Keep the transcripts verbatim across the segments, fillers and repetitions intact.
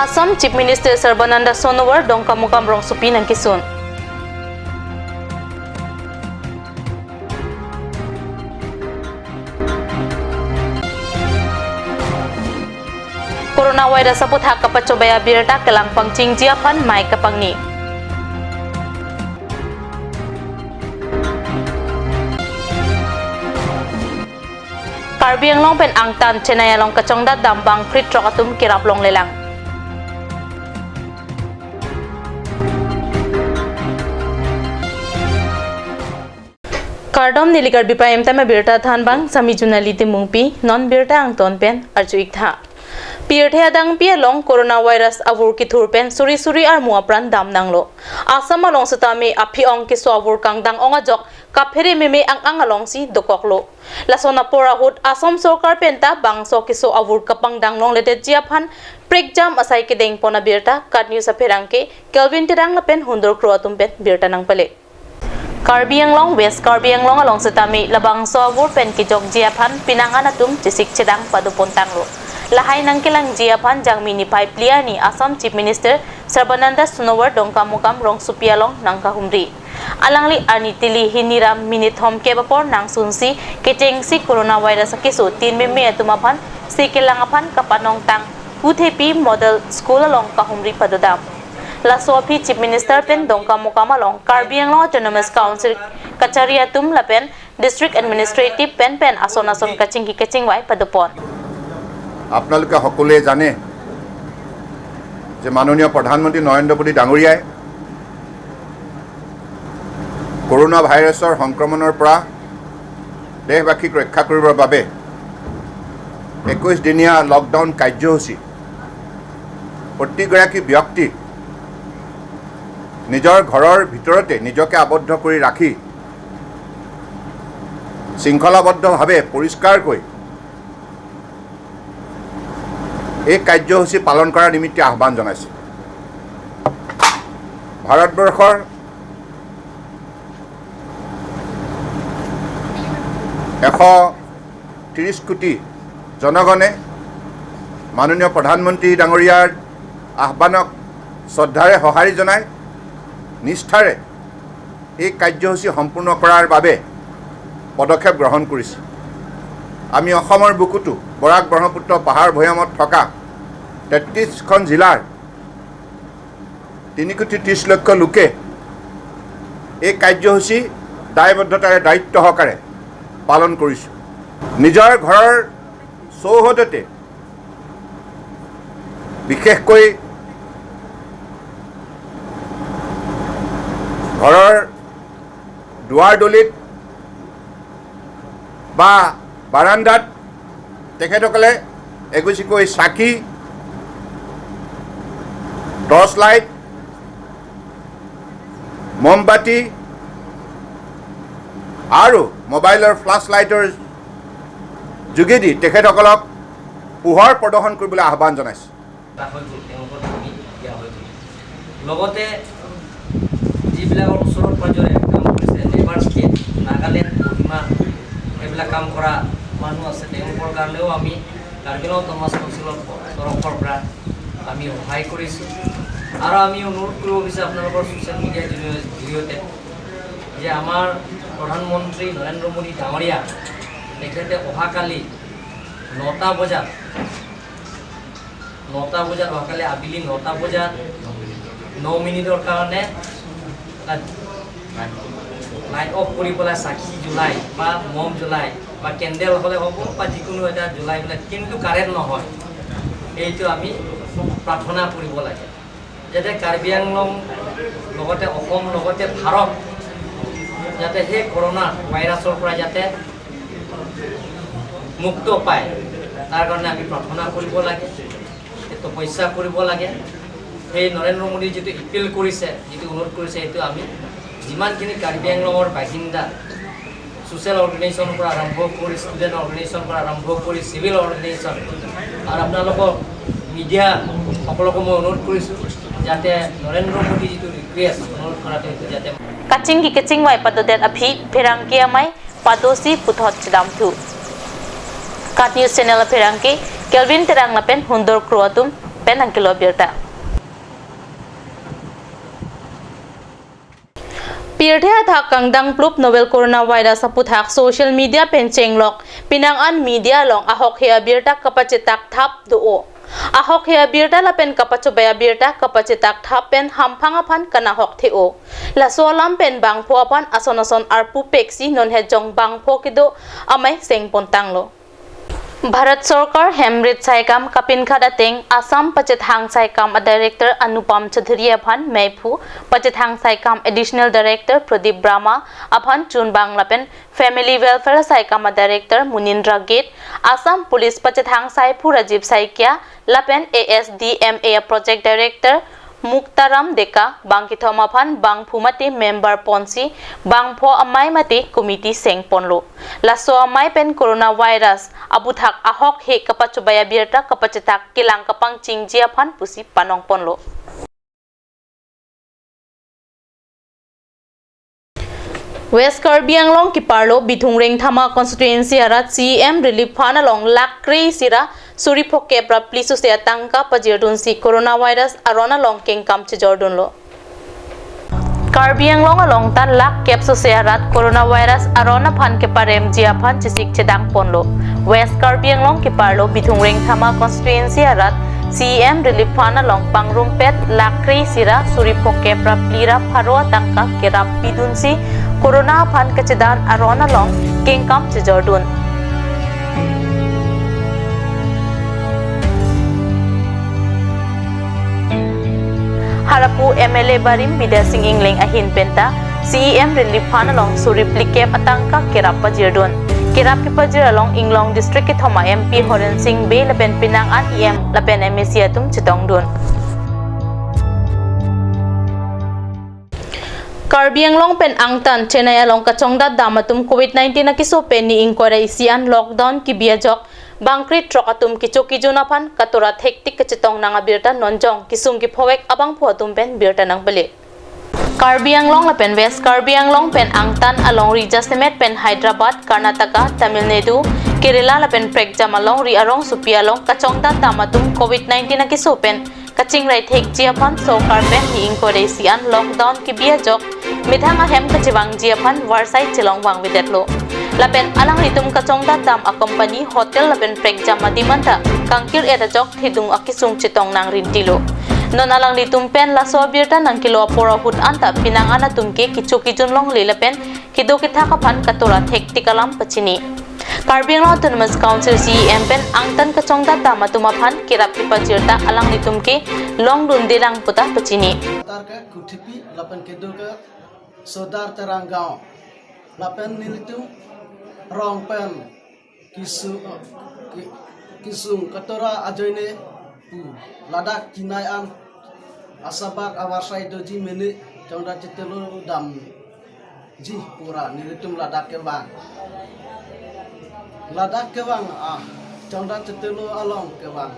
Assam Chief Minister Sarbananda Sonowal Dongkamukam rongsopi nangkesun. Coronavirus aputhak kapachobei abirta kelang pangchingji aphan mei kapangni. Karbi Anglong pen angtan Chennai along kachongdat dam bangphli throk atum kerap longlelang. Kardom, neli Karbi Prime Time abirta thanbang, sami Junali Timungpi, non birta angton pen arju-ik tha. Pirthe adangpi along coronavirus avur kethur pen suri suri armu apran dam nanglo. Assam along setame aphi-ong keso avur kangdang-ong ajok kaphere meme ang-ang alongsi dokoklo. Lason apor ahut Assam sorkar penta bangso keso avur kapangdang longledetji aphan prekjam asai kedengpon abirta KAT News apherangke Kelvin Terang lapen Hundur Kro atum pen birta nangpale. Karbi Anglong, West Karbi Anglong along setame labangso avur pen kejokji aphan penang-an atum chesik chedang padopontanglo. Lahai nangkelangji aphan Jangmi niphai phli arni Assam Chief Minister Sarbananda Sonowal Dongkamukam rongsopi along nangkahumri. Alangli arni tili hini ra minit thomkep apor nangsunsi kechengsi coronavirus akeso tin meme atum aphan sekelang aphan kapanongtang Kuthepi Model School along kahumri padodam. Laso aphi Chief Minister pen Dongkamukam along Karbi Anglong Autonomous Council kachari atum lapen District Administrative pen pen ason ason kachingki kachingvai padopon. আপোনালোকে সকলোৱে জানে যে মাননীয় প্ৰধানমন্ত্ৰী নৰেন্দ্ৰ মোদী ডাঙৰীয়াই কৰোণা ভাইৰাছৰ সংক্ৰমণৰ পৰা দেশবাসীক ৰক্ষা কৰিবৰ বাবে একৈশ দিনীয়া লকডাউন কাৰ্যসূচী প্ৰতিগৰাকী ব্যক্তি নিজৰ ঘৰৰ ভিতৰতে নিজকে আবদ্ধ কৰি ৰাখি শৃংখলাবদ্ধভাৱে পৰিষ্কাৰকৈ এই কাৰ্যসূচী পালন কৰাৰ নিমিত্তে আহ্বান জনাইছে। ভাৰতবৰ্ষৰ এশ ত্ৰিশ কোটি জনগণে মাননীয় প্ৰধানমন্ত্ৰী ডাঙৰীয়াৰ আহ্বানক শ্ৰদ্ধাৰে সঁহাৰি জনাই নিষ্ঠাৰে এই কাৰ্যসূচী সম্পূৰ্ণ কৰাৰ বাবে পদক্ষেপ গ্ৰহণ কৰিছে। আমি অসমৰ বুকুতো বৰাক ব্ৰহ্মপুত্ৰ পাহাৰ ভৈয়ামত থকা তেত্ৰিশখন জিলাৰ তিনি কোটি ত্ৰিশ লক্ষ লোকে এই কাৰ্যসূচী দায়বদ্ধতাৰে দায়িত্ব সহকাৰে পালন কৰিছো। নিজৰ ঘৰৰ চৌহদতে বিশেষকৈ ঘৰৰ দুৱাৰদলিত বা বাৰাণ্ডাত তেখেতসকলে এগছিকৈ চাকি, টৰ্চ লাইট, মমবাতি আৰু মোবাইলৰ ফ্লাছ লাইটৰ যোগেদি তেখেতসকলক পোহৰ প্ৰদৰ্শন কৰিবলৈ আহ্বান জনাইছো। এটা হৈ গ'ল, তেওঁলোকৰ কমি দিয়া হৈ গ'ল। লগতে যিবিলাকৰ ওচৰত পাজৰে কাম কৰিছে, লেবাৰ ষ্টেট, নাগালেণ্ড, কহিমা, এইবিলাক কাম কৰা মানুহ আছে, তেওঁলোকৰ কাৰণেও আমি কাৰ্বি আংলং অট'নমাছ কাউন্সিলৰ তৰফৰ পৰা আমি সহায় কৰিছোঁ। আৰু আমি অনুৰোধ কৰিব বিচাৰোঁ আপোনালোকৰ ছ'চিয়েল মিডিয়াৰ জৰিয়-, জৰিয়তে যে আমাৰ প্ৰধানমন্ত্ৰী নৰেন্দ্ৰ মোদী ডাঙৰীয়া তেখেতে অহাকালি নটা বজাত নটা বজাত অহাকালি আবেলি নটা বজাত ন মিনিটৰ কাৰণে এটা লাইট অফ কৰি পেলাই চাকি জ্বলাই বা মম জ্বলাই বা কেণ্ডেল হ'লে হ'ব বা যিকোনো এটা জ্বলাই পেলাই, কিন্তু কাৰেণ্ট নহয়, এইটো আমি প্ৰাৰ্থনা কৰিব লাগে, যাতে কাৰ্বি আংলং লগতে অসম লগতে ভাৰত যাতে সেই কৰোণা ভাইৰাছৰ পৰা যাতে মুক্ত পায়, তাৰ কাৰণে আমি প্ৰাৰ্থনা কৰিব লাগে, তপস্যা কৰিব লাগে। সেই নৰেন্দ্ৰ মোদীয়ে যিটো এপিল কৰিছে, যিটো অনুৰোধ কৰিছে, সেইটো আমি যিমানখিনি কাৰ্বি আংলঙৰ বাসিন্দা, ছ'চিয়েল অৰ্গেনাইজেশ্যনৰ পৰা আৰম্ভ কৰি, ষ্টুডেণ্ট অৰ্গেনাইজেশ্যনৰ পৰা আৰম্ভ কৰি, চিভিল অৰ্গেনাইজেশ্যন আৰু আপোনালোকৰ মিডিয়া সকলকো মই অনুৰোধ কৰিছোঁ যাতে নৰেন্দ্ৰ মোদী যিটো ৰিকুৱেষ্ট, অনুৰোধ কৰাটো, সেইটো যাতে Kachingki kachingvai padodet aphi pherangke amei padosi puthot chedamthu. KAT News Channel apherangke Kelvin Terang lapen Hundur Kro atum nangkelo birta. Pirthe athak kangdang plup novel coronavirus aputhak social media pen chenglok, penang an media along ahokhe abirta kapachetak thap do-o. Ahokhe abirta lapen kapachobei abirta kapachetak thap pen hamphang aphan kanahok the-o. Laso alam pen bangpho aphan ason ason arpu peksi non hejong bangpho kedo amei sengpon tanglo. Bharat Sorkar Hemrit Saikam kapinkhat ateng Assam Pachethang Saikam a Director Anupam Chaudhary aphan meiphu, Pachethang Saikam Additional Director Pradip Brahma aphan chunbang lapen Family Welfare Saikam a Director Munindra Gate, Assam Police Pachethang Saiphu Rajiv Saikia lapen A S D M A a Project Director Muktaram Deka bangkethom aphan bangphu mate member ponsi bangpho amei mate committee sengponlo. Laso amei pen coronavirus aputhak ahokhe kapachobei abirta kapachetak kelang kapangchingji aphan pusi panongponlo. West Karbi Anglong keparlo Bithung Rengthama constituency arat C E M Relief Fund along lakh kre-isi ra suri phokep ra phli sose atangka pajirdunsi coronavirus aron along kengkam chejordunlo. Karbi Anglong along ta lakh kep sose arat coronavirus aron aphan keparemji aphan chesik chedangponlo. West Karbi Anglong keparlo Bithung Rengthama constituency arat C E M Relief Fund along pangrumpet lakh kre-isi ra suri phokep ra phli ra pharo atangka kerap pidunsi corona aphan kachedan aron along kengkam chejordun. Harapu M L A barim Bidya Sing Engleng ahin penta C E M Relief Fund along suri phlikep atangka kerap pajirdun. Kerap kepajir along Inglong District kethom a M P Horen Sing Bey lapen penang an E M lapen M A C atum chetongdun. Karbi Anglong pen angtan Chennai along kachongdat dam atum covid nineteen akeso pen ni ingkoi ra isi an lockdown kebi ajok bangkri throk atum kecho kejun aphan katora thektik kachetong nang abirta nonjong kesung kephovek abangphu atum pen birta nangpele. Karbi Anglong lapen West Karbi Anglong pen angtan alongri jasemet pen Hyderabad, Karnataka, Tamil Nadu, Kerala lapen prekjam alongri arongsopi along kachongdat dam atum covid nineteen akeso pen kachingrai thekji aphan sorkar pen ni ingkoi ra isi an lockdown kebi ajok methang ahem kachevangji aphan varsai chelong vangvedetlo. Lapen alanglitum kachongdat dam a company, hotel lapen prekjam adim anta kangkir-et ajok thedung akesung chetong nangrintilo. Non alanglitum pen laso abirta nangkelo apor ahut anta penang an atum ke kecho kejun longle lapen kedo kethak aphan katora thektik alam pachini. Karbi Anglong Autonomous Council C E M pen angtan kachongdat dam atum aphan kerap kepajir ta alanglitum ke longdundelang puta pachini. Sodar ke Kuthipi lapen kedo ke Sodar Terang Gaon. Lapen nelitum rong pen kesu-, ke-, kesung katora ajoine pu ladak chinai an asabak avarsai doji mene chongdat chetelo damji pura nelitum ladak kevang. Ladak kevang, ah, chongdat chetelo along kevang.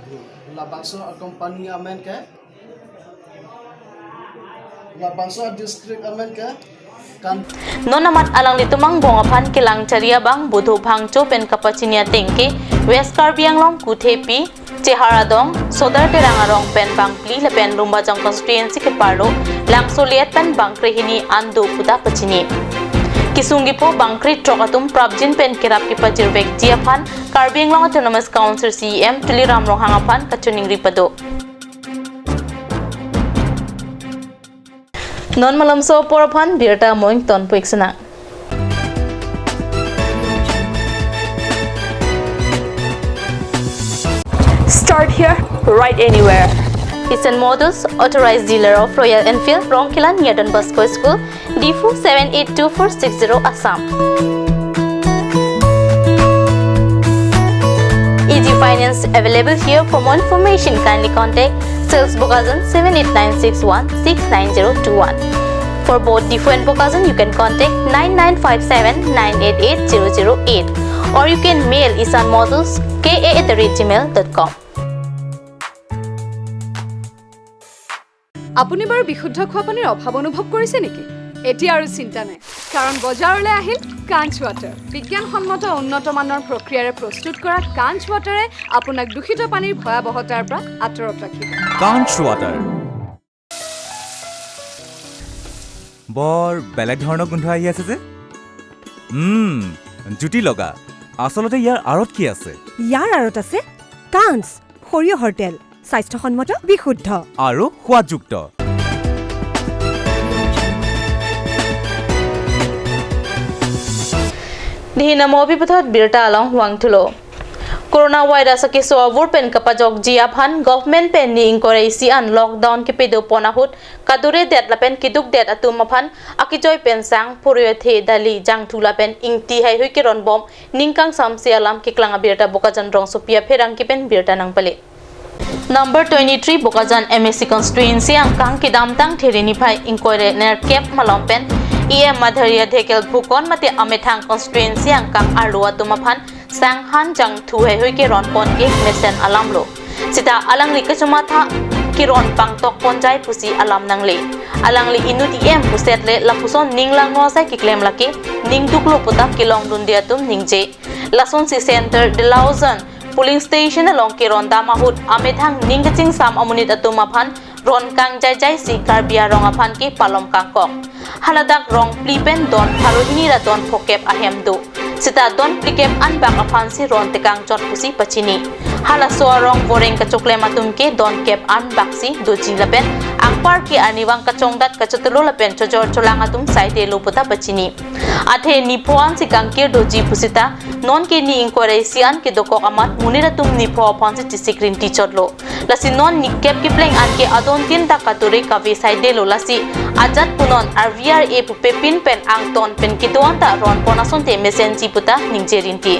Labangso a company amen ke, labangso a district amen ke kan. Non amat alanglitum angbong aphan kelang chari abang Budho Phangcho pen kapachini ateng ke West Karbi Anglong Kuthepi, Chehar adong, Sodar Terang arong pen bangphli lapen Lumbajong constituency keparlo langso le-et pen bangkre hini an do puta pachini. Kesung kepho bangkri throk atum prapjin pen kerap kepajirvekji aphan Karbi Anglong Autonomous Council C E M Tuliram Ronghang aphan kachiningri pado. Non malomso apor aphan birta moing tonpo-ik sena. Start here, ride anywhere. Isan Motors, authorized dealer of Royal Enfield, Rongkhelan near Don Bosco School, Diphu seven eight two four six zero, Assam. Easy finance available here. For more information, kindly contact sales Bokajan seven eight nine six one six nine zero two one. For both Diphu and Bokajan, you can contact nine nine five seven nine eight eight zero zero eight, or you can mail isan models K A at the rate gmail dot com. আপুনি বাৰু বিশুদ্ধ খোৱা পানীৰ অভাৱ অনুভৱ কৰিছে নেকি? এতিয়া আৰু চিন্তা নাই, কাৰণ বজাৰলৈ আহিল কাঞ্চ ৱাটাৰ। বিজ্ঞানসন্মত উন্নত মানৰ প্ৰক্ৰিয়াৰে প্ৰস্তুত কৰা কাঞ্চ ৱাটাৰে আপোনাক দূষিত পানীৰ ভয়াৱহতাৰ পৰা আঁতৰত ৰাখিব। কাঞ্চ ৱাটাৰ। বৰ বেলেগ ধৰণৰ গোন্ধ আহি আছে যে। উম, জুতি লগা। আচলতে ইয়াৰ আঁৰত কি আছে? ইয়াৰ আঁৰত আছে কাঞ্চ, সৰিয়হৰ তেল, স্বাস্থ্যসন্মত, বিশুদ্ধ। আৰু সোৱাদযুক্ত। Dihina mobi puthot birta along wangthulo. Corona virus akeso avur pen kapajokji aphan government pen ni ingkoi ra isi an lockdown kepedo pon ahut kadure det lapen keduk det atum aphan akejoi pen sang phuruyothe dali jangthu lapen ingti haihui keron bom ningkang samse alam keklang abirta Bokajan rongsopi apherangke pen birta nangpale. Number twenty-three Bokajan M A C constituency angkang kedamtang Theri niphai ingkoi ra nerkep malom pen E M Madhurya Dhekial Bhukon mate amethang constituency angkang arlo atum aphan sang han jangthu haihui keron pon ke mesen alamlo. Sita alangli kachomatha keron pangtok ponjai pusi alam nangle. Alangli inut E M pusetle lapuson ning langno asai keklem lake ningduklo puta kelongdunde atum ningje. Lasonsi center Dalaujan polling station along keron dam ahut amethang ning kachingsam amonit atum aphan ron kangjaijai si Karbi arong aphan ke palom kangkok. Haladak rong phli pen don pharo hini ra don phokep ahem do. Sita don phlikep anbak aphan si ron tekang chot pusi pachini. Halaso arong voreng kachoklem atum ke don kep anbak si doji lapen angpar ke arnivang kachongdat kachotelo lapen chojor cholang atum saidelo puta pachini. Athe nipho an si kangkir doji pusita non ke ni ingkoi ra isi an kedokok amat monit atum nipho aphan si chisik rinti chotlo. Lasi non nikep kepleng an ke adon tin ta kadure kave saidelo lasi ajat punon R V R A pupe pin pen angton pen kedo an ta ron pon asonte mesenji puta ningje rinti.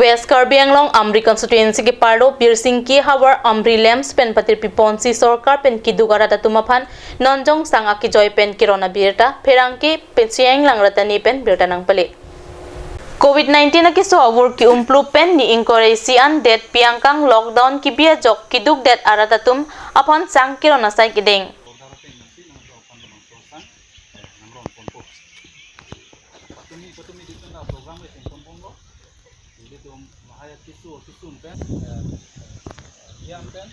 West Karbi Anglong Amri constituency keparlo Birsingki havar Amri lamps pen patirpi ponsi sorkar pen keduk arat atum aphan nonjong sang akejoi pen keron abirta pherangke pen Siang Langratani pen birta nangpale. Covid nineteen akeso avur ke-umplu pen ni ingkoi ra isi an det pi angkang lockdown kebi ajok keduk det arat atum aphan sang keron asai kedeng. Patumi patumi di tanda program le singkon bonglo. Jadi tu mahaya kisu kisun pen, eh, eh, yang pen.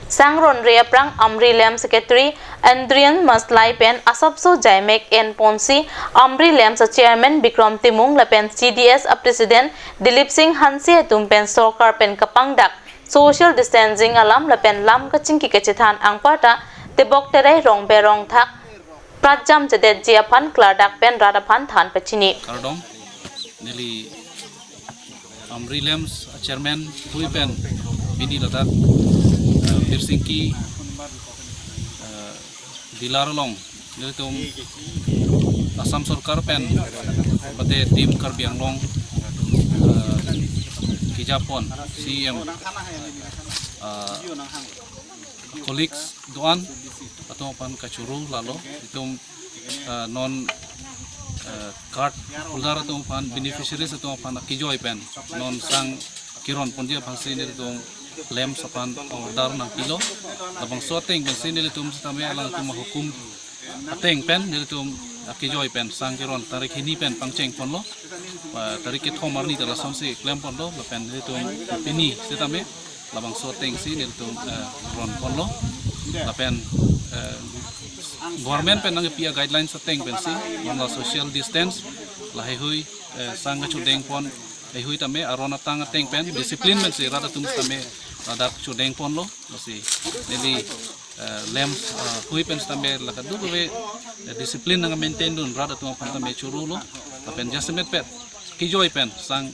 Sangronre aphrang Amri lamps secretary Andrian Maslai pen asapso jaimek en ponsi Amri lamps chairman Bikram Timung lapen C D S a president Dilip Singh Hanse atum pen sorkar pen kapangdak social distancing alam lapen lam kachingki kachethan angparta tebok terai rong berong thak pratjam chedetji aphan klardak pen rat aphan than pachini. Kardom, neli Amri lamps chairman hui pen pini ladak, eh, Birsingki, eh, dealer along nelitum Assam sorkar pen mate team Karbi Anglong, eh, kejapon C M, eh, colleagues do-an atum aphan kachoro lalo itum, eh, non, eh, card holder atum aphan, beneficiaries atum aphan akejoi pen non sang keron ponji aphan si nelitum lamps aphan order nangpilo. Labangso ateng pen si nelitum sitame alangtum ahukum ateng pen nelitum akejoi pen sang keron tarik hini pen pangcheng ponlo. Eh, tarik kethom arni ta lasonsi klem ponlo lapen nelitum pini sitame labangso ateng si nelitum, eh, ron ponlo. Lapen, eh, government pen nangpi a guidelines ateng pen si, non la social distance, la haihui, eh, sang kachodeng pon, haihui tame aron atang ateng pen discipline pen si rat atum tame ladak chodeng ponlo, lasi neli, eh, lamps, eh, hui pen tame la kadokave, eh, discipline nang maintain dun rat atum aphan tame chorolo, lapen jasemet pet kejoi pen sang,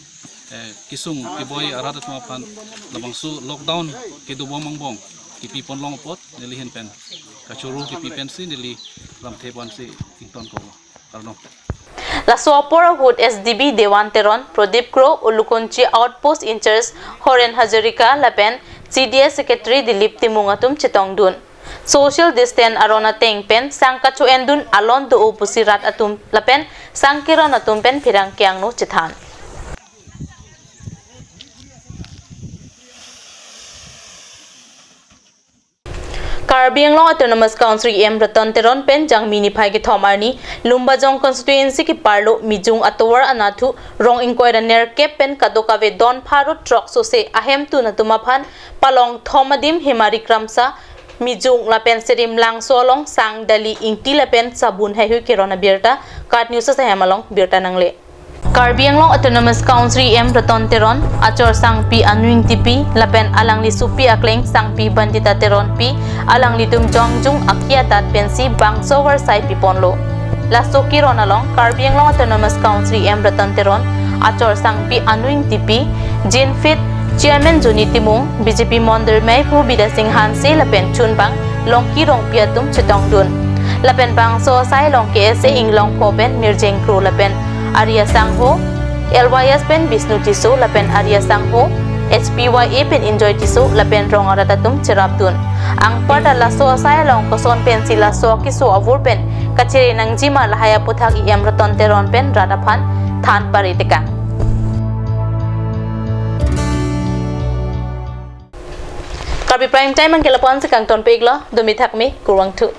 eh, kesung keboi arat atum aphan labangso lockdown kedobom angbong kepi ponlong apot neli ahin pen kachoro kepi pensi neli lamthe ponsi ingtonkoklo. Kardom. Laso apor ahut S D B Dewan Teron, Pradip Kro, Ulukunchi Outpost in-charge Horen Hazarika lapen C D S Secretary Dilip Timung atum chetongdun. Social distance aron ateng pen sang kacho-endun alon do-o pusi rat atum lapen sang keron atum pen pherangke angno chethan. Karbi Anglong Autonomous Council E M Ratan Teron pen Jangmi niphai kethom arni Lumbajong constituency keparlo Mijung atovar anatthu rong ingkoi ra nerkep pen kadokave don pharo throk sose ahemtun atum aphan palong thom adim Hemari Kramsa, Mijung lapen Serim Langso along sang, dali, ingti lapen sabun haihui keron abirta KAT News ahem along birta nangle. Karbi Anglong Autonomous Council E M Ratan Teron, achor sangpi Anu Engtipi lapen alangli sopi akleng sangpi Bandita Teronpi, alanglitum jongjung akia dat pensi bangso varsai piponlo. Laso keron along Karbi Anglong Autonomous Council E M Ratan Teron, achor sangpi Anu Engtipi, Jinfit Chairman Juni Timung, B J P Mondol Meiphu Bidya Sing Hanse lapen chunbang Longki Rongpi atum chetongdun. Lapen bangso asai along K S A Inglongpho pen Mirjeng Kro lapen Arya Sangho, L Y S pen Bisnu Tisso lapen Arya Sangho, H P Y A pen Enjoy Tisso lapen rong arat atum cherapdun. Anparta laso asai along koson pensi laso keso avur pen kachere nangjima lahai aputhak E M Ratan Teron pen rat aphan than paritekang. Karbi Prime Time angke lapu-an si kangtonpiklo, dumi thakmi, kurvangthu.